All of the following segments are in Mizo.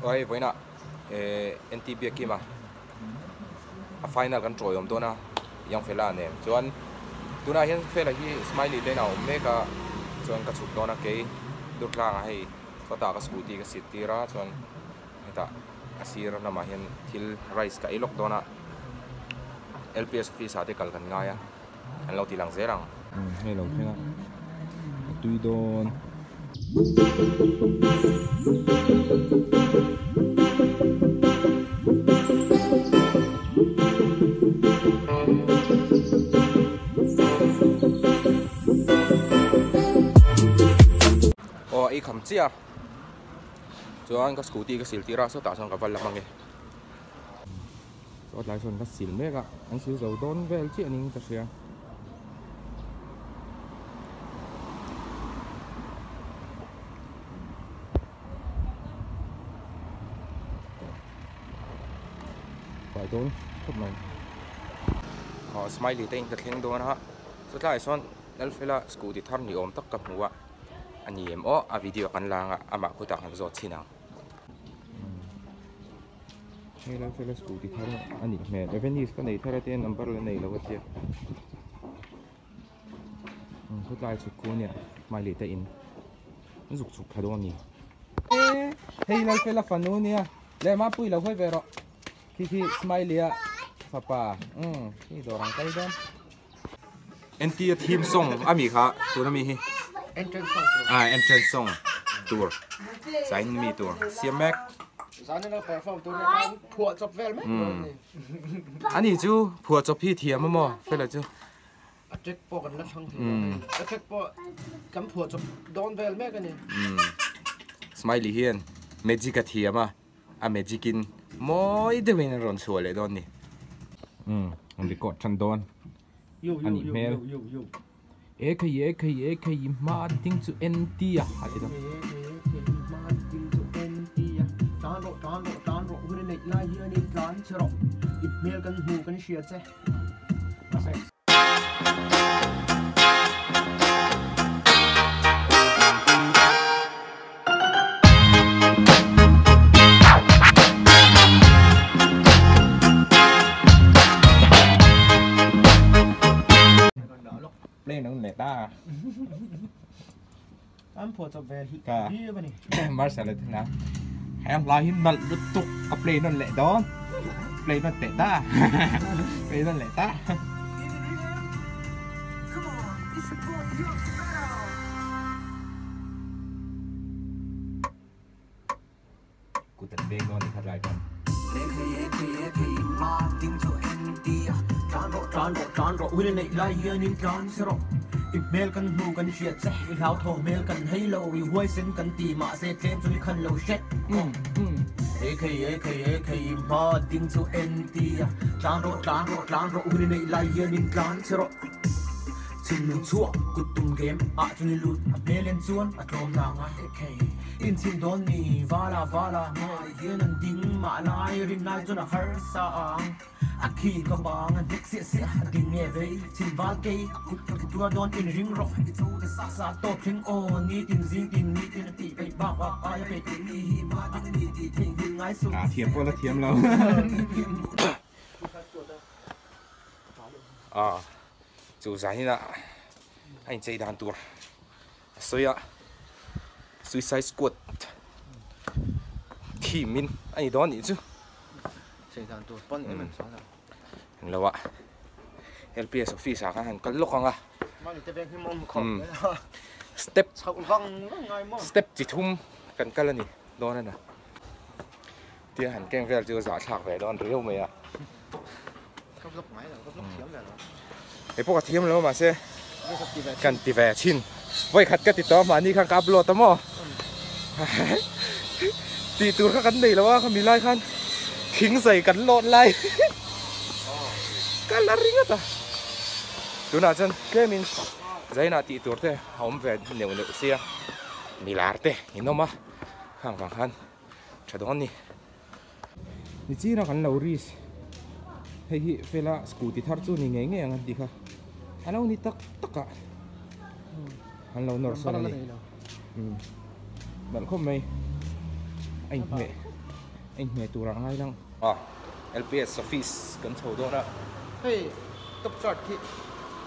Aw hei vawiinah eh NT Biakkima a final kan tawiawm dawn a Young Fella nen chuan tunah hian Fela hi Smiley te inah a awm mek a chuan ka chhuk dawn a kei Durtlangah hei sawtah ka scooty ka sit tir a chuan hetah a sir lamah hian thil rice ka ei lawk dawn a L_P_S office ah te kal kan ngai a an lo ti lang zel ang. Hei lo thleng a a tui dawn. Aw ei kham chiah a chuan ka scooty ka sil tir a sawtah chuan ka va lam ange saw tlai sawn ka sil mek a an sil zo dawn vel chiah niin ka hria. Fai dawn khawp mai aw smiley te in ka thleng dawn a chulaiah sawn Lalfela scooty thar ni awm tak ka hmu a a ni em aw a video kan la anga amah khutah kan zawt chhin ang. Hei Lalfela scooty thar a nih hmel Avenis ka nei thar a tia number la nei lo a tia khawtlai chhuk khu ania smiley te in an zuk chhuk thla dawn a ni. Hei Lalfela fanu ania leh Mapuii lo hawi ve rawh khi khi smiley a fapa umm khi dawr ang kal dawn. Entir theme song a mi kha tuna mi hi entrance song tur ah entrance song tur sign mi tur siam mek zanin a perform tur nia khan phuah chawp vel mek dawn ni ani chu phuah chawp hi thiam a maw fela chu a track pawh kan la thlang thei lo a track pawh kan phuah chawp dawn vel mek ani smiley hian magic a thiam a a magic in mawi deuhin an rawn chhuah leh dawn ni umm an record tan dawn a nih hmel e khai e khai e khai i hma ding chu en tia a ti dawn Play nang leh ta. An phuah chawp ve hi a ni. Marshall a thina. He hla hi nalh lutuk ka play nawn leh dawn. Play nawn teh ta. Play nawn leh ta. Kut an veng dawn ni khat lai chuan. Chhimlung chhuah kut tum game ah chuan i lut a hmel en chuan a tlawm nang a ekhei inchhin dawn ni vala vala hmai hian an ding mah lai rin lai chuan a harsa ang a khi ka bang a hnek siah siah a ding nge vei chhim val kei a kut ka tuar dawn in ring rawh i cho te sa sa tawp thleng aw nitin zing tin nitin a tih peih bak bak aia peih peih mi hi mah ding a ni tih theihnghilh ngai suh. A thiam pawh la thiam lo. A chu zanin ah a inchei dan tur a sawi a suicide squad theme in a ni dawn anih chu englo ah L_P_S office ah khan han kal lawk ang a step step chi thum kan kal a ni dawn a ni. Tia han keng vel chu zahthlak ve dawn riau mai a. Ka vlog ngai lo, ka vlog thiam ve lo. Hei pawh ka thiam lo mahse kan ti ve thin. Vawi khat ka ti tawh mahni khan ka upload a maw. Tih tur kha kan nei lo a khami lai khan thing zai kan lawt lai. Ka la ringawt a. Tunah chuan tlemin zainah tih tur te a awm ve neuh neuh sia. Milar te in awm a khang vang khan. tha dawn ni. Nichina kan lo risk hei hi fela scooty thar chu ni ngei ngei ang an ti kha a lo ni tak tak a an lo nawr sawn a ni nalh khawp mai a inhmeh. A inhmeh turah ngai lang. A LPS office kan chho dawn a. Hei top chart hi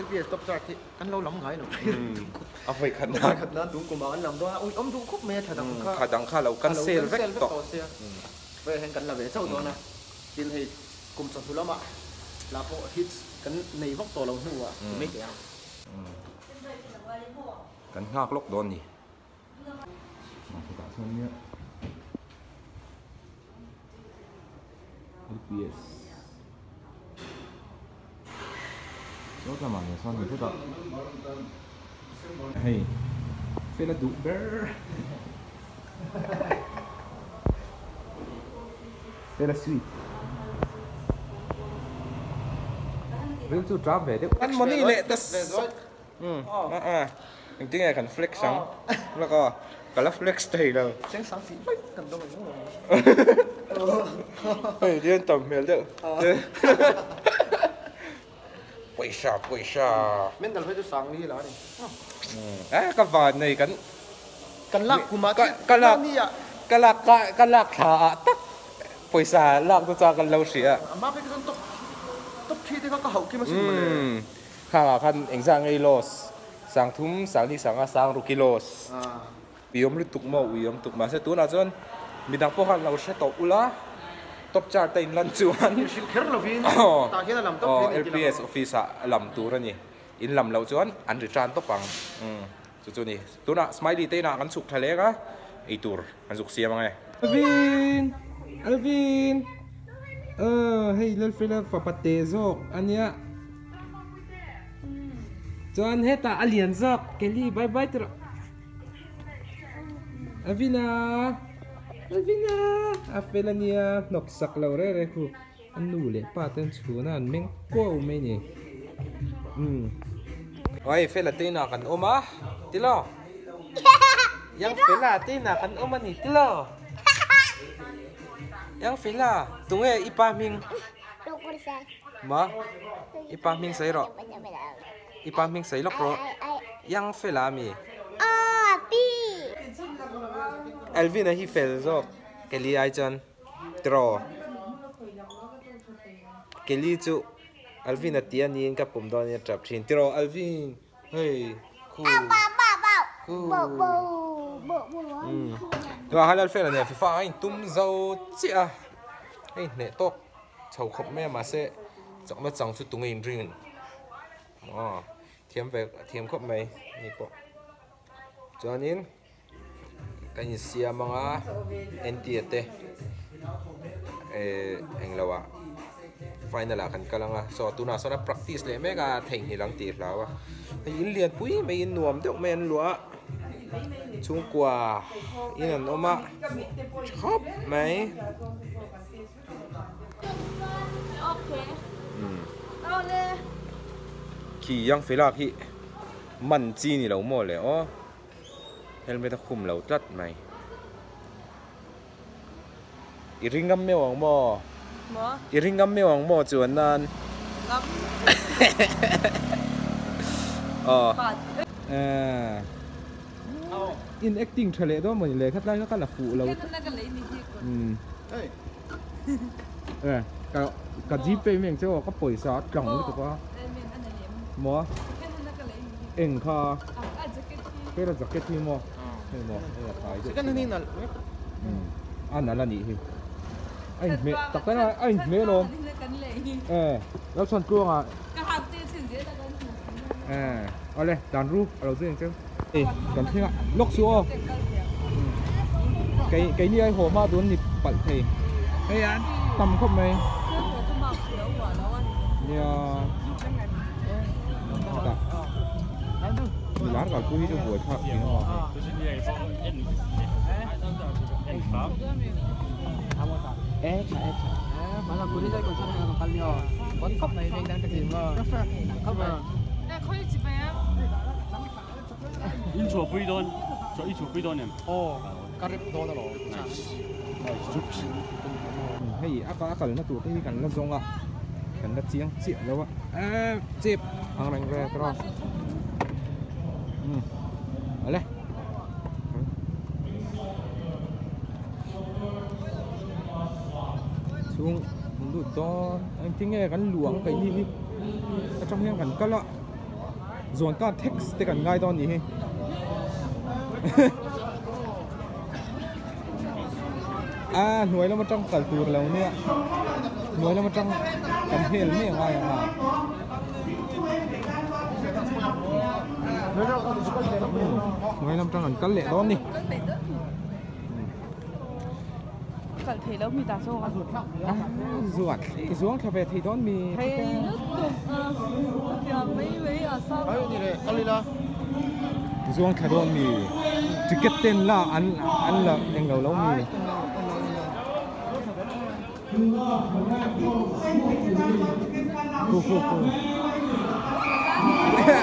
LPS top chart hi kan lo lam ngai lo. A vawi khat nan. A vawi khat nan tung kum ah kan lam dawn a, ui awm duh khawp mai a thla dang kha. Thla dang kha lo cancel vek tawh. Sia. Vawi hian kan la ve chauh dawn a. Tin hei kum chawhnu lamah la pawh hits kan nei vak tawh lo hnuah ti mai teh ang. Kan nghak lawk dawn ni. Chutah chuan nia LPS saw lamah nen sawn ni chutah hei fela duh ber fela sweet ril chu ṭam ve deuh an money leh ta Engtin nge kan flex ang? Lak a, ka la flex thei lo. Cheng sang tih mai kan dawng ang maw? Hei dian tam hmel deuh. Pawisa pawisa. Mental phei chu sang ni la ni. Eh ka van nei kan kan lak kuma ka lak ka lak ka lak thla ah tak pawisa lak chu chuan kan lo hria. Ama phei chu chuan top top thi te kha ka hauh kim asin mawle. Khangah khan engzah ngei loss? Sangthum, Sangni, Sanga, Sangru ki loss. Uiawm lutuk maw? Uiawm tuk. Mahse tunah chuan midang pawh khan lo hre tawh ula, top chart a inlan chuan Inhrilh kher lovin tah hian a lam tawp thei a ni tih LPS office ah lam tur a ni. In lam loh chuan an return tawp ang. Chu chu ni. Tunah Smiley te inah kan chhuk tha leng a, eitur kan zuk siam ang e. Alvin! Alvin! Aw hei Lalfela fapa te zawk a nia. Chuan hetah a lian zawk Kelly bye bye tawh. Alvina! Alvina! A fel a nia hnawk sak lo reng reng khu. A nu leh pa te an chhun a an meng kuau mai a ni. Umm. Hei Fela te inah kan awm a tilo. Yang Fela te inah kan awm a ni tilo. Yang Fela tunge i pa hming? Ma i pa hming sawi rawh. I pa hming sawi lawk rawh. Yang Fela a mi? Alvin-a hi fel zawk Kelly ai chuan. Tiraw Kelly chu Alvin a ti a niin ka pawm dawn in a tap thin. Tiraw Alvin hei khu khu umm tunah khan Alfred a nen FIFA a intum zo chiah a a inhneh tawk chho khawp mai a mahse chakna chang chu tunge inring aw thiam ve thiam khawp mai ni pawh chuanin. Ka insiam ang a entia te eh englo ah final ah kan kal ang a saw tunah sawn a practice leh mek a theihnghilh ang tih hlau a hei in lian pui mai in nuam deuh mai an luah a chhungkua in an awm a tha khawp mai. Khi yang fela khi man chi ni lo maw le aw. Helmet a khum lo tlat mai. I ring ngam meuh ang maw? Maw? I ring ngam meuh ang maw chuan nan? Ngam. Aw. Eh. In acting tha leh dawn mawni le khatlai kha ka la fuh lo. Umm. Eh, ka ka gpay mai ang che aw ka pawisa a tlang lutuk a. Maw? Eng kha? Hela jacket hi maw? Hei maw? Hei a kai deuh. Umm a nalh a nih hi. A inhmeh tak tak a a inhmeh alawm. Eh, lo chhan tluang ah. Eh, awle dan ru a lo zui ang cheu. Hei kan thleng a lawk suh aw. Kei keini ai haw hma dun ni palh thei. Hei an tam khawp mai. Nia. Chutah milar kalpui hi chu buai thlak thin a. In chhuahpui dawn, chhuah i chhuahpui dawn em? Aw, ka rep dawn alawm. Nice. Nice jokes. Hei a a kalna tur te hi kan la zawng a, kan la chiang chiah lo a, eee chip ang reng ve tawh a, umm awle. Chhung lut dawn engtin nge kan luh ang keini hi atang hian kan kal a zawn khan tax te kan ngai dawn anih hi a hnuai lam atang kal tur lo nia hnuai lam atang kan hel mai angai ang a. Hnuai lam atang kan kal leh dawn a ni. Kal thei lo mi ta zawk a. Zuat zuang thla ve thei dawn mi. Thei lutuk a tiang mai mai a sang. Ai ni le kal ila. Zuang thla dawn mi. Ticket ten la an an la eng lo lo mi. Khu khu khu.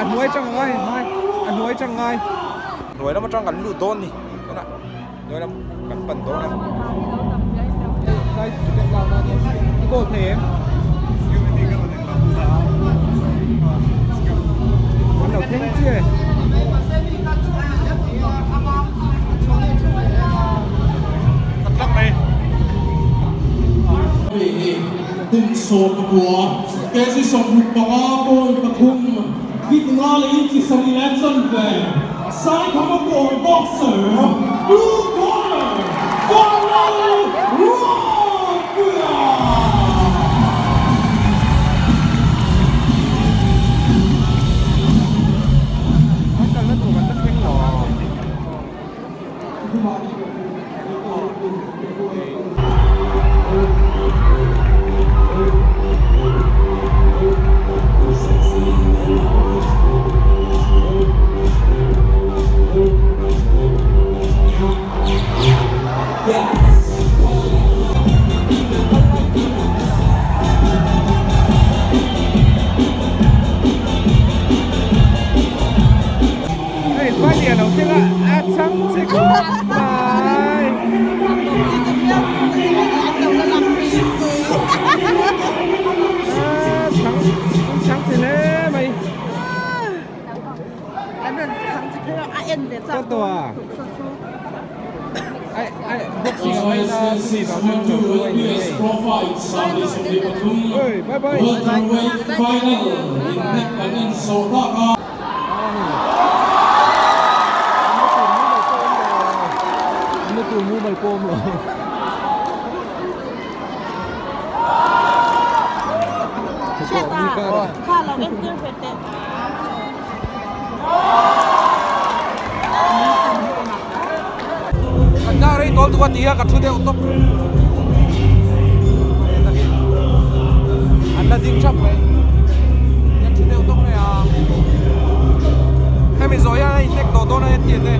A hnuai tang ngai ngai a hnuai tang ngai. Hnuai lam atang kan lut dawn ni. Tunah hnuai lam kan pan dawn a. Tlai ticket lak nan hian i goal thei em? An lo thleng chiah e. Kum 19 kg 65 point 3 fit nga leh inchi sarih leh chanve Saithama kawn boxer blue corner Vanlal Ruatpuia. An kalna tur an la thleng lo. Hei hmai lian lo thleng a a chhang che khawp mai. A chhang chhang che hle mai. Ka tawh a. Ai ai boxing a ngaina chumi vang chuan an lo hruai ni hei. Oi bye bye. Na tur mumal pawh awm lo. Kan nghak rei tawl tuk a ti a ka thu deuh tawp. An la ding thap mai. Kan thu deuh tawp mai a. Hemi zawh hian a inhnek tawh dawn a nia tih te.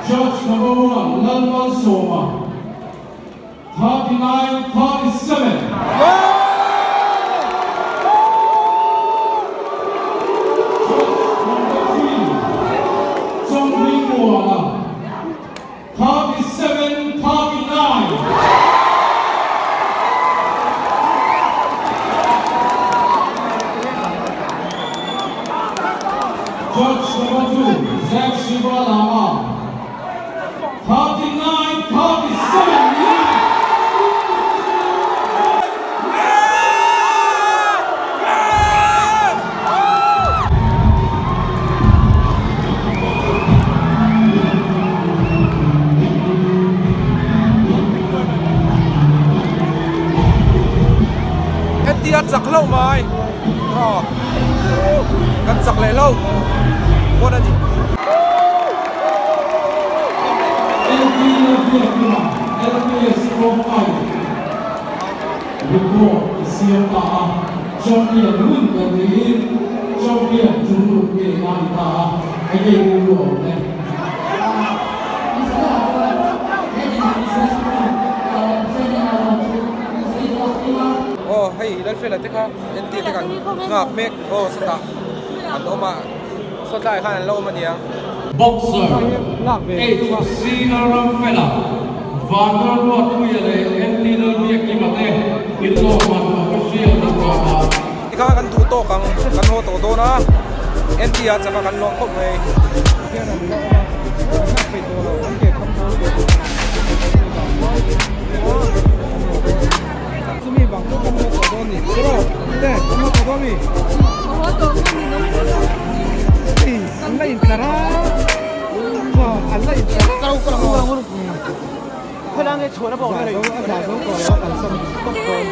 Judge number 1, Lalman Soma, 39-37. Judge number 3, Chongli Muana, 37-39. Judge number 2, Zach Shiva Lama, 39-37. Chak lâu mai kan chak leh lo pawh a ni. LPS profile report siam ta a champion win ka niin champion chung ke na ni ta a enge u lo ne. Oh, hei lal fela te kha NT te kan ngak mek oh sata an oma satlai khan an lo awm ania. Boxer H C Lalramfela Vanral Ruat Puia leh NT Lalbiakima te inlawm an official an rawh a. Tikha kan duh tawk ang kan haw tawh dawn a NT a chaka kan lawm khawp mai. Hian an la awm a an ngak peih tawh lo an ke kham tawh chumi bang chu kan haw tawh dawn ni tiro te kan haw tawh dawn mi haw tawh dawn ni nong ei an la intlar a an la intlar kalo kalo khalang e chhuana bawk a za zo tawh lo kan sam tawk dawn.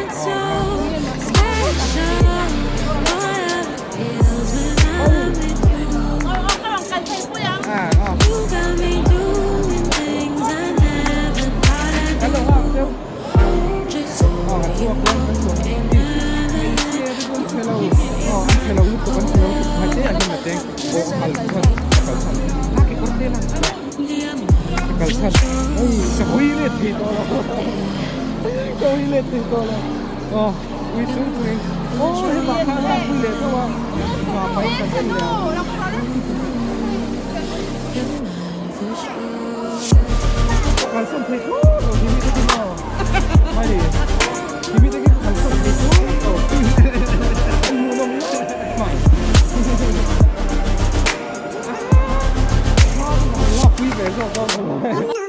Go, go, go.